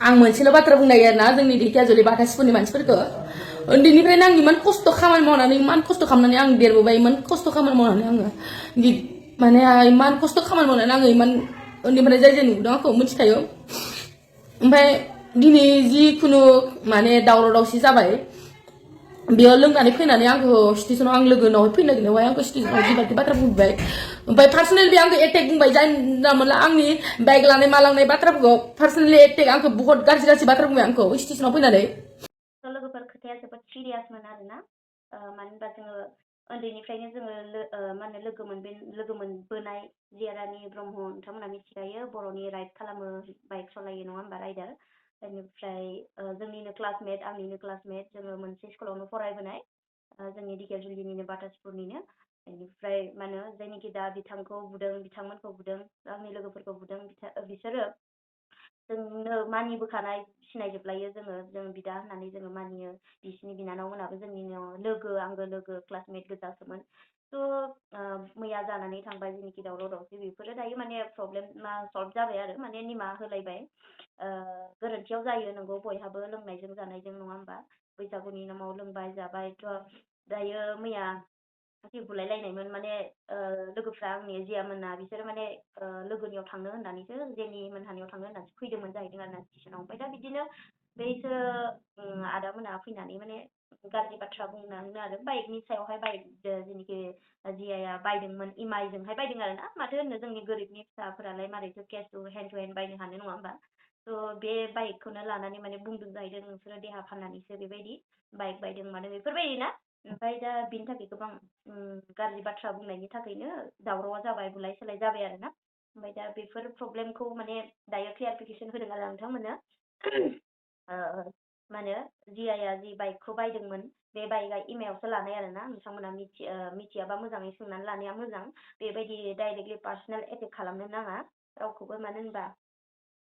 आं मोनसेल' बाथ्रा बुंनाय आरोना जोंनि ढेकियाजुलि बाथासिफोरनि मानसिफोरखौ उन्दैनिफ्रायनो आं इमान खस्थ' खामानि मावनानै इमान खस्थ' खालामनानै आं देरबोबाय इमान खस्थ' खामानि मावनानै आङो माने इमान खस्थ' खामानि मावनानै आङो इमान उन्दैनिफ्राय जाय जाय नुदों आंखौ मिथिखायो ओमफ्राय दिनै जिखुनु माने दावराव दावसि जाबाय बेयाव लोंनानै फैनानै आंखौ स्टेसनाव आं लोगोनाव फैनो नागिरनायावहाय आंखौ स्टेसनाव जिबायदि बाथ्रा बुंबाय ओमफ्राय पार्सनेल बे आंखौ एटेक बुंबाय जानला मोनला आंनि बाइक लानाय मालांनाय बाथ्राफोरखौ पार्सनेलि एटेक आंखौ बहुत गाज्रि गाज्रि बाथ्रा बुंबाय आंखौ स्टेसनाव फैनानै लोगोफोर खोथाया जोबोद सिरियासमोन आरोना मानो होनबा जोङो उन्दैनिफ्रायनो जोङो मा होनो लोगो मोनबोनाय जियारानि ब्रह्म नोंथांमोना मिथिखायो बर'नि राइड खालामो बाइक सालायो नङा होमबा राइडार बेनिफ्राय जोंनिनो क्लासमेट आंनिनो क्लासमेट जोङो मोनसे स्कुलावनो फरायबोनाय जोंनि ढेकियाजुलिनिनो बाटासपुरनिनो बेनिफ्राय मा होनो जायनिखि दा बिथांखौ बुदों बिथांमोनखौ बुदों आंनि लोगोफोरखौ बुदों बिसोरो जोंनो मानिबोखानाय सिनायजोबलायो जों बिदा होननानै जोङो मानियो बिसिनि बिनानावमोनाबो जोंनिनो लोगो आंगो लोगो क्लासमेट गोजासोमोन थ' मैया जानानै थांबाय जेनिखि दावराव दावसि बेफोरो दायो माने प्रब्लेमा सल्भ जाबाय आरो माने निमाहा होलायबाय गोरोन्थियाव जायो नंगौ बयहाबो लोंनायजों जानायजों नङा होमबा बैसागुनि नामाव लोंबाय जाबाय थ' दायो मैया जि बुलायलायनायमोन माने लोगोफ्रा आंनि जियामोना बिसोरो माने लोगोनियाव थांनो होननानैसो जेनि मोनहानियाव थांनो होननानैसो फैदोंमोन जाहैदों आरोना स्टेसनाव ओमफ्राय दा बिदिनो बैसोरो आदामोना फैनानै माने गाज्रि बाथ्रा बुंनाङो आरो बाइकनि सायावहाय बाइक जेनिखि जियाया बायदोंमोन इमाइजोंहाय बायदों आरो ना माथो होनो जोंनि गोरिबनि फिसाफोरालाय मारैथो केस हेन्ड टु हेन्ड बायनो हानो नङा होमबा थ' बे बाइकखौनो लानानै माने बुंदों जाहैदों नोंसोरो देहा फाननानैसो बेबायदि बाइक बायदों मानो बेफोरबायदि ना ओमफ्राय दा बिनि थाखाय गोबां गाज्रि बाथ्रा बुंनायनि थाखायनो दावरावा जाबाय बुलाय सोलाय जाबाय आरो ना ओमफ्राय दा बेफोर प्रब्लेमखौ माने दायो क्लियारिफिकेसन होदों आरो नोंथांमोननो मा होनो जियाया जि बाइकखौ बायदोंमोन बे बाइकआ इमायावसो लानाय आरो ना नोंथांमोना मिथियाबा मोजाङै सोंनानै लानाया मोजां बेबायदि डाइरेक्टलि पार्सनेल एटेक खालामनो नाङा रावखौबो मानो होनबा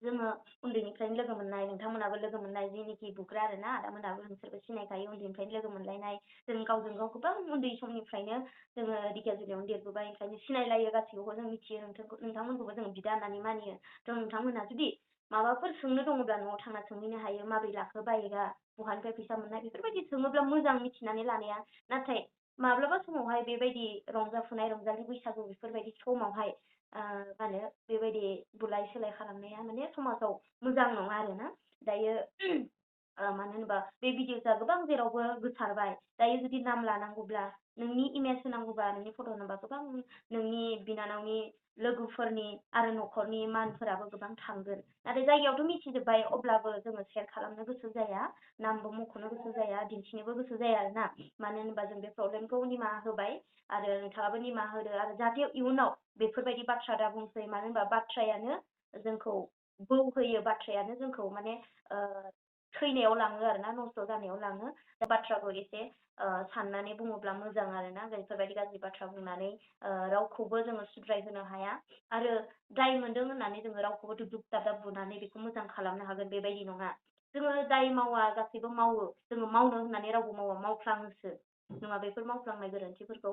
जोङो उन्दैनिफ्रायनो लोगो मोननाय नोंथांमोनाबो लोगो मोननाय जेनिखि बुग्रा आरो ना आदामोनाबो नोंसोरबो सिनायखायो उन्दैनिफ्रायनो लोगो मोनलायनाय जों गावजों गाव गोबां उन्दै समनिफ्रायनो जोङो ढेकियाजुलियावनो देरबोबाय ओंखायनो सिनायलायो गासैखौबो जों मिथियो नोंथांमोनखौबो जों बिदा होननानै मानियो थ' नोंथांमोना जुदि माबाफोर सोंनो दङब्ला न'आव थांना सोंहैनो हायो माबोरै लाखो बाइकआ बहानिफ्राय फैसा मोननाय बेफोरबायदि सोङोब्ला मोजां मिथिनानै लानाया नाथाय माब्लाबा समावहाय बेबायदि रंजाफुनाय रंजालि बैसागु बेफोरबायदि समावहाय मा होनो बेबायदि बुलाय सोलाय खालामनाया माने समाजाव मोजां नङा आरोना दायो मानो होनबा बे भिडिअसआ गोबां जेरावबो गोसारबाय दायो जुदि नाम लानांगौब्ला नोंनि इमेज होनांगौबा नोंनि फट' होनांगौबा गोबां नोंनि बिनानावनि लोगोफोरनि आरो न'खरनि मानफोराबो गोबां थांगोन नाथाय जायगायावथ' मिथिजोब्बाय अब्लाबो जोङो शेयार खालामनो गोसो जाया नामबो मख'नो गोसो जाया दिन्थिनोबो गोसो जाया आरोना मानो होनबा जों बे प्रब्लेमखौ निमाहा होबाय आरो नोंथाङाबो निमाहा होदो आरो जाहाथे इयुनाव बेफोरबायदि बाथ्रा दा बुंसै मानो होनबा बाथ्रायानो जोंखौ बौहोयो बाथ्रायानो जोंखौ माने थैनायाव लाङो आरोना नस्थ' जानायाव लाङो बाथ्राखौ एसे साननानै बुङोब्ला मोजां आरोना बेफोरबायदि गाज्रि बाथ्रा बुंनानै रावखौबो जोङो सुद्रायहोनो हाया आरो दाय मोनदों होननानै जोङो रावखौबो दुब दाब बुनानै बेखौ मोजां खालामनो हागोन बेबायदि नङा जोङो दाय मावा गासैबो मावो जोङो मावनो होननानै रावबो मावा मावफ्लाङोसो नङा बेफोर मावफ्लांनाय गोरोन्थिफोरखौ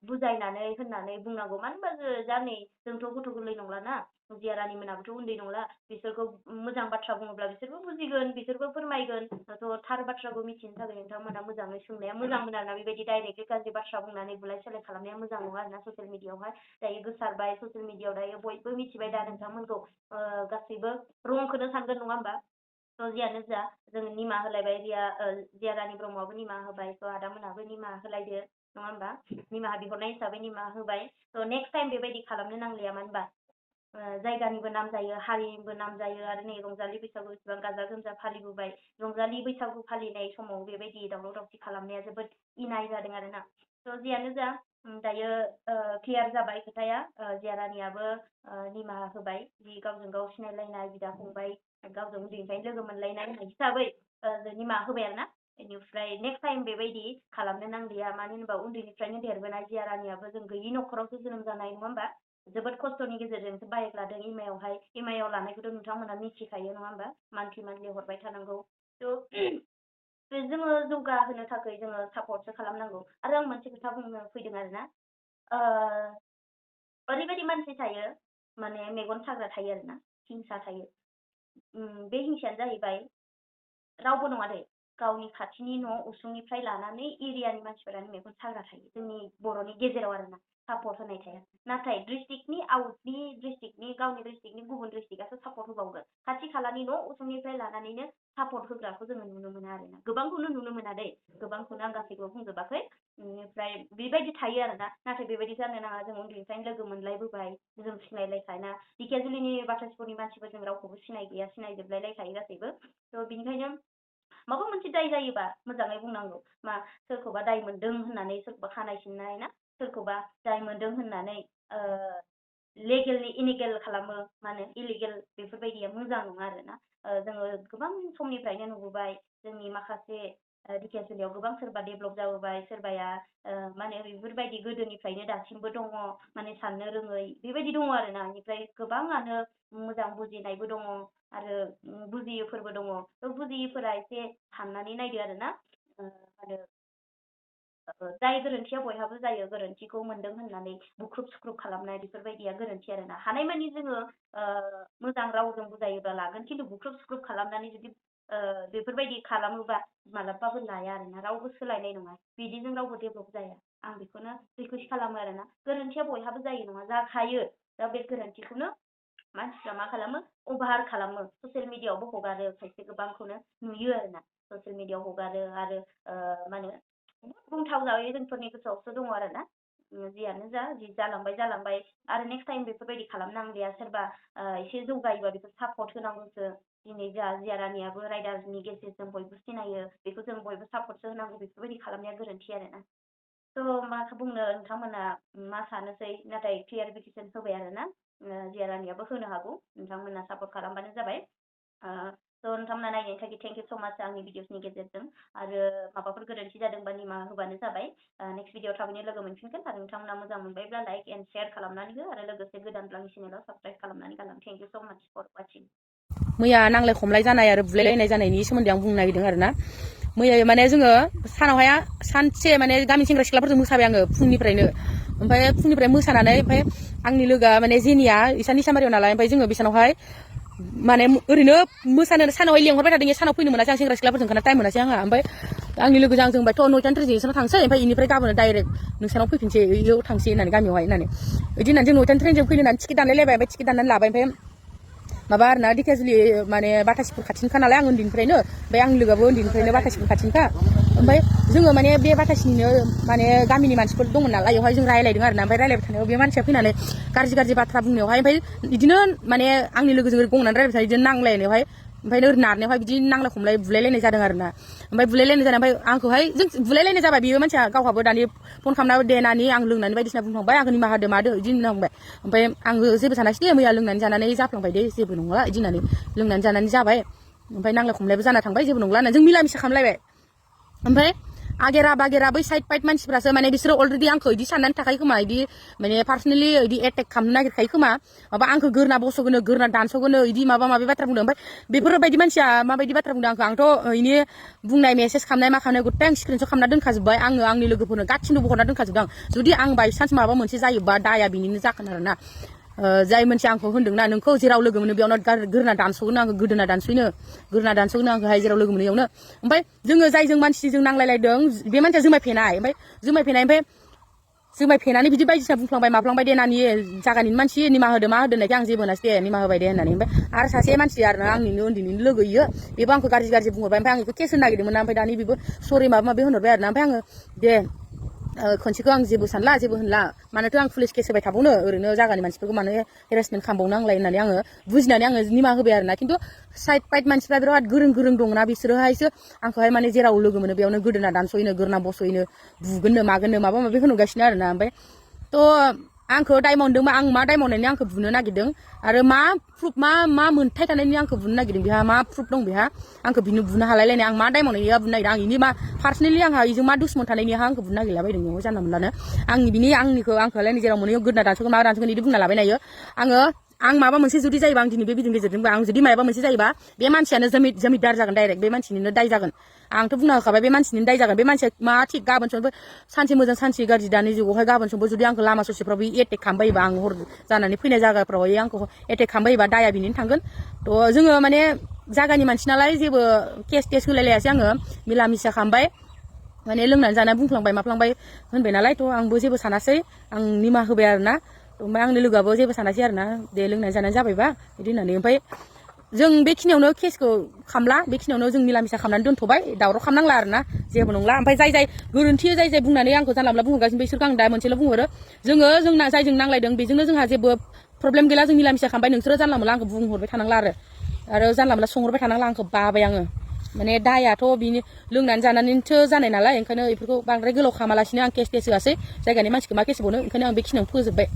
बुजायनानै होननानै बुंनांगौ मानो होनबा जा नै जोंथ' गथ' गोरलै नंलाना जिया रानि मोनाबोथ' उन्दै नंला बिसोरखौ मोजां बाथ्रा बुङोब्ला बिसोरबो बुजिगोन बिसोरबो फोरमायगोन थ' थार बाथ्राखौ मिथिनो थाखाय नोंथांमोना मोजाङै सोंनाया मोजांमोन आरोना बेबायदि डाइरेक्टलि गाज्रि बाथ्रा बुंनानै बुलाय सोलाय खालामनाया मोजां नङा आरोना ससियेल मिडियाआवहाय दायो गोसारबाय ससियेल मिडियाआव दायो बयबो मिथिबाय दा नोंथांमोनखौ गासैबो रंखौनो सानगोन नङा होमबा थ' जियानो जा जोङो निमाहा होलायबाय जिया रानि ब्रह्मआबो निमाहा होबाय थ' आदामोनाबो निमाहा होलायदो नङा होमबा निमाहा बिहरनाय हिसाबै निमाहा होबाय थ' नेक्स्ट टाइम बेबायदि खालामनो नांलिया मानो होनबा जायगानिबो नाम जायो हारिनिबो नाम जायो आरो नै रंजालि बैसागु इसेबां गाजा गोमजा फालिबोबाय रंजालि बैसागु फालिनाय समाव बेबायदि दावराव दावसि खालामनाया जोबोद इनाय जादों आरोना थ' जियानो जा दायो क्लियार जाबाय खोथाया जिया रानियाबो निमाहा होबाय जि गावजों गाव सिनायलायनाय बिदा फंबाय गावजों उन्दैनिफ्रायनो लोगो मोनलायनाय हिसाबै निमाहा होबाय आरोना बेनिफ्राय नेक्स्ट टाइम बेबायदि खालामनो नांलिया मानो होनबा उन्दैनिफ्रायनो देरबोनाय जिया रानियाबो जों गैयि न'खरावसो जोनोम जानाय नङा होमबा जोबोद खस्थ'नि गेजेरजोंसो बाइक लादों इमायाव लानायखौथ' नोंथांमोना मिथिखायो नङा होमबा मान्थलि हरबाय थानांगौ थ' जोङो जौगाहोनो थाखाय जोङो सापर्टसो खालामनांगौ आरो आं मोनसे खोथा बुंनो फैदों आरोना ओरैबायदि मानसि थायो माने मेगन साग्रा थायो आरोना हिंसा थायो बे हिंसायानो जाहैबाय रावबो नङा दे गावनि खाथिनि न' उसुंनिफ्राय लानानै एरियानि मानसिफोरानो मेगन साग्रा थायो जोंनि बर'नि गेजेराव आरोना सापर्ट होनाय थाया नाथाय डिस्ट्रिक्टनि आउटनि डिस्ट्रिक्टनि गावनि डिस्ट्रिक्टनि गुबुन डिस्ट्रिक्टआसो सापर्ट होबावगोन खाथि खालानि न' उसुंनिफ्राय लानानैनो सापर्ट होग्राखौ जोङो नुनो मोना आरोना गोबांखौनो नुनो मोना दै गोबांखौनो आं गासैखौबो बुंजोबाखै बेनिफ्राय बेबायदि थायो आरोना नाथाय बेबायदि जानो नाङा जों उन्दैनिफ्रायनो लोगो मोनलायबोबाय जों सिनायलायखाना ढेकियाजुलिनि बाथासपुरनि मानसिफोर जों रावखौबो सिनाय गैया सिनायजोबलायलायखायो गासैबो थ' बिनिखायनो माबा मोनसे दाय जायोबा मोजाङै बुंनांगौ मा सोरखौबा दाय मोन्दों होननानै सोरखौबा खानाय सिननाय ना सोरखौबा दाय मोन्दों होननानै लेगेलनि इनिगेल खालामो मा होनो इलिगेल बेफोरबायदिया मोजां नङा आरोना जोङो गोबां समनिफ्रायनो नुबोबाय जोंनि माखासे ढेकियाजुलियाव गोबां सोरबा डेभेलप जाबोबाय सोरबाया मा होनो बेफोरबायदि गोदोनिफ्रायनो दासिमबो दङ माने साननो रोङै बेबायदि दङ आरोना बेनिफ्राय गोबाङानो मोजां बुजिनायबो दङ आरो बुजियैफोरबो दङ थ' बुजियैफोरा एसे साननानै नायदो आरोना आरो जाय गोरोन्थिया बयहाबो जायो गोरोन्थिखौ मोन्दों होननानै बुख्रुब सुख्रुब खालामनाय बेफोरबायदिया गोरोन्थि आरोना हानायमानि जोङो मोजां रावजों बुजायोब्ला लागोन खिन्थु बुख्रुब सुख्रुब खालामनानै जुदि बेफोरबायदि खालामोबा मालाबाबो लाया आरोना रावबो सोलायनाय नङा बिदिजों रावबो डेभेलप जाया आं बेखौनो रिकुवेस्ट खालामो आरोना गोरोन्थिया बयहाबो जायो नङा जाखायो दा बे गोरोन्थिखौनो मानसिफ्रा मा खालामो अभार खालामो ससियेल मिडियाआवबो हगारो खायसे गोबांखौनो नुयो आरोना ससियेल मिडियाआव हगारो आरो मा होनो बुंथाव जायो जोंफोरनि गोसोआवसो दङ आरोना जियानो जा जि जालांबाय आरो नेक्स्ट टाइम बेफोरबायदि खालामनांलिया सोरबा एसे जौगायोबा बेखौ सापर्ट होनांगौसो दिनै जिया रानियाबो राइडारनि गेजेरजों बयबो सिनायो बेखौ जों बयबो सापर्टसो होनांगौ बेफोरबायदि खालामनाया गोरोन्थि आरोना थ' मा बुंनो नोंथांमोना मा सानोसै नाथाय क्लियारिफिकेसन होबाय आरोना जिया रानियाबो होनो हागौ नोंथांमोना सापर्ट खालामबानो जाबाय थ' नोंथांमोना नायनायनि थाखाय थेंक इउ स' माच आंनि भिडिअसनि गेजेरजों आरो माबाफोर गोरोन्थि जादोंबा निमाहा होबानो जाबाय नेक्स्ट भिडिअ थाबैनो लोगो मोनफिनगोन आरो नोंथांमोना मोजां मोनबायब्ला लाइक एन्ड शेयार खालामनानै हो आरो लोगोसे गोदानब्ला आंनि चेनेलाव साबस्क्राइब खालामनानै गालां थेंक इउ स' माच फर वाचिं मैया नांलाय खमलाय जानाय आरो बुलायलायनाय जानायनि सोमोन्दै आं बुंनो नागिरदों आरोना मैया माने जोङो सानावहाय सानसे माने गामि सेंग्रा सिख्लाफोरजों मोसाबाय आङो फुंनिफ्रायनो ओमफ्राय फुंनिफ्राय मोसानानै ओमफ्राय आंनि लोगोआ माने जेनिया इसा निसामारियाव नालाय ओमफ्राय जोङो बिसानावहाय माने ओरैनो मोसानो सानावहाय लेंहरबाय थादों सानाव फैनो मोनासै आं सेंग्रा सिख्लाफोरजों ओंखारना टाइम मोनासै आंहा ओमफ्राय आंनि लोगोजों आंजों बायथ' 9टानि ट्रेनजों इसानाव थांसै ओमफ्राय इनिफ्राय गाबोन डाइरेक्ट नोंसानाव फैफिनसै इयाव थांसै होननानै गामियावहाय होननानै बिदि होननानै जों 9टानि ट्रेनजों फैनो होननानै टिकेट दानलायलायबाय ओमफ्राय टिकेट दाननानै लाबाय ओमफ्राय माबा आरोना ढेकियाजुलि माने बाथासिफोर खाथिनखा नालाय आं उन्दैनिफ्रायनो ओमफ्राय आंनि लोगोआबो उन्दैनिफ्रायनो बाथासिफोर खाथिनखा ओमफ्राय जोङो माने बे बाथासिनिनो माने गामिनि मानसिफोर दंमोन नालाय बेवहाय जों रायलायदों आरोना ओमफ्राय रायलायबाय थानायाव बे मानसिया फैनानै गाज्रि बाथ्रा बुंनायावहाय ओमफ्राय बिदिनो माने आंनि लोगोजों गंनानै रायलायबाय थानाय बिदिनो नांलायनायावहाय ओमफ्राय ओरै नारनायावहाय बिदि नांलाय खमलाय बुलायलायनाय जादों आरोना ओमफ्राय बुलायलायनाय जादों ओमफ्राय आंखौहाय जों बुलायलायनाय जाबाय बियो मानसिया गावहाबो दानि फन खालामना देनानै आं लोंनानै बायदिसिना बुंफ्लांबाय आंखौ निमाहा होदो मादो बिदि होननांबाय ओमफ्राय आङो जेबो सानाखिसै दे मैया लोंनानै जानानै जाफ्लांबाय दे जेबो नंला बिदि होननानै लोंनानै जानानै जाबाय ओमफ्राय नांलाय खमलायबो जाना थांबाय जेबो नंला होननानै जों मिला मिसा खालामलायबाय ओमफ्राय आगेरा बागेरा बै साइड पाइट मानसिफ्रासो माने बिसोरो अलरेडि आंखौ इदि साननानै थाखायो खोमा इदि माने पार्सनेलि इदि एटेक खालामनो नागिरखायो खोमा माबा आंखौ गोरना बस'गोनो गोरना दानस'गोनो इदि माबा माबि बाथ्रा बुंदों ओमफ्राय बेफोरबायदि मानसिया माबायदि बाथ्रा बुंदों आंथ' इनि बुंनाय मेसेज खालामनाय मा खालामनाय गथाय आं स्क्रिनशट खालामना दोनखाजोब्बाय आङो आंनि लोगोफोरनो गासिनोबो हरना दोनखाजोबदों आं जुदि आं बायसान्स माबा मोनसे जायोबा दाया बिनिनो जागोन आरोना जाय मानसिया आंखौ होनदोंना नोंखौ जेराव लोगो मोनो बेयावनो गोरना दानस'गोनो आंखौ गोदोना दानस'गोनो आंखौहाय जेराव लोगो मोनो इयावनो ओमफ्राय जोङो जायजों मानसिजों नांलायलायदों बे मानसिया जुमाय फेनाय ओमफ्राय जुमाय फेनानै बिदि बायदिसिना बुंफ्लांबाय माफ्लांबाय दे नानि जागानिनो मानसि निमाहा होदो मा होदो होननायखाय आं जेबो होनासै दे निमाहा होबाय दे होननानै ओमफ्राय आरो सासे मानसि आरोना आंनिनो उन्दैनिनो लोगो इयो बेबो आंखौ गाज्रि बुंहरबाय ओमफ्राय आं बेखौ केस होनो नागिरदोंमोन ना ओमफ्राय दानि बेबो सरि माबा माबि होनहरबाय आरोना ओमफ्राय आङो दे खनसेखौ आं जेबो सानला जेबो होनला मानोथो आं पुलिस केस होबाय थाबावनो ओरैनो जागानि मानसिफोरखौ मानो हेरेसमेन्ट खालामबावनो आंलाय होननानै आङो बुजिनानै आङो निमाहा होबाय आरोना खिन्थु साइड पाइट मानसिफ्रा बिराद गोरों दंना बिसोरोहायसो आंखौहाय माने जेराव लोगो मोनो बेयावनो गोदोना दानस'योनो गोरना बस'योनो बुगोननो मागोननो माबा माबि होनगासिनो आरोना ओमफ्राय थ' आंखौ दाय मावदोंबा आं मा दाय मावनायनि आंखौ बुनो नागिरदों आरो मा प्रुफ मा मोन्थाय थानायनि आंखौ बुनो नागिरदों बेहा मा प्रुफ दं बेहा आंखौ बुनो हालायलायनाय आं मा दाय मावनायनि बुनो नागिरदों आं इनि मा पार्सनेलि आंहा इजों मा दुश्मन थानायनि आंखौ बुनो नागिरलाबायदों बेयाव जानला मोनलानो आंखौलाय जेराव मोनो गोदोना दानस'गोन मा दानस'गोन बिदि बुंना लाबाय नायो आङो आं माबा मोनसे जुदि जायोबा आं दिनै बे भिडिअनि गेजेरजोंबा आं जुदि माबा मोनसे जायोबा बे मानसियानो जमिदार जागोन डाइरेक्ट बे मानसिनिनो दाय जागोन आंथ' बुंना होखाबाय बे मानसिनिनो दाय जागोन बे मानसिया मा थिग गाबोन समबो सानसे मोजां सानसे गाज्रि दानि जुगावहाय गाबोन समबो जुदि आंखौ लामा ससेफ्राव बे एटेक खालामबायोबा आं हर जानानै फैनाय जायगाफ्रावहाय आंखौ एटेक खालामबायोबा दाया बिनिनो थांगोन थ' जोङो माने जायगानि मानसि नालाय जेबो केस टेस होलायलायासै आङो मिला मिसा खालामबाय माने लोंनानै जाना बुंफ्लांबाय माफ्लांबाय होनबाय नालाय थ' आंबो जेबो सानासै आं निमाहा होबाय आरोना ओमफ्राय आंनि लोगोआबो जेबो सानासै आरोना दे लोंनानै जानानै जाबायबा बिदि होननानै ओमफ्राय जों बेखिनियावनो केसखौ खामला बेखिनियावनो जों मिला मिसा खालामनानै दोनथ'बाय दावराव खालामनांला आरोना जेबो नंला ओमफ्राय जाय गोरोन्थि जाय बुंनानै आंखौ जानला मोनला बुंहरगासिनो बिसोरखौ आं दा मोनसेल' बुंहरो जोंना जायजों नांलायदों बेजोंनो जोंहा जेबो प्रब्लेम गैला जों मिला मिसा खालामबाय नोंसोरो जानला मोनला आंखौ बुंहरबाय थानांला आरो जानला मोनला सोंहरबाय थानांला आंखौ बाबाय आङो माने दायाथ' बिनि लोंनानै जानानैसो जानाय नालाय ओंखायनो बेफोरखौ बांद्राय गोलाव खालामालासिनो आं केस होआसै जायगानि मानसिखौ मा केस होबावनो ओंखायनो आं बेखिनियावनो फोजोबबाय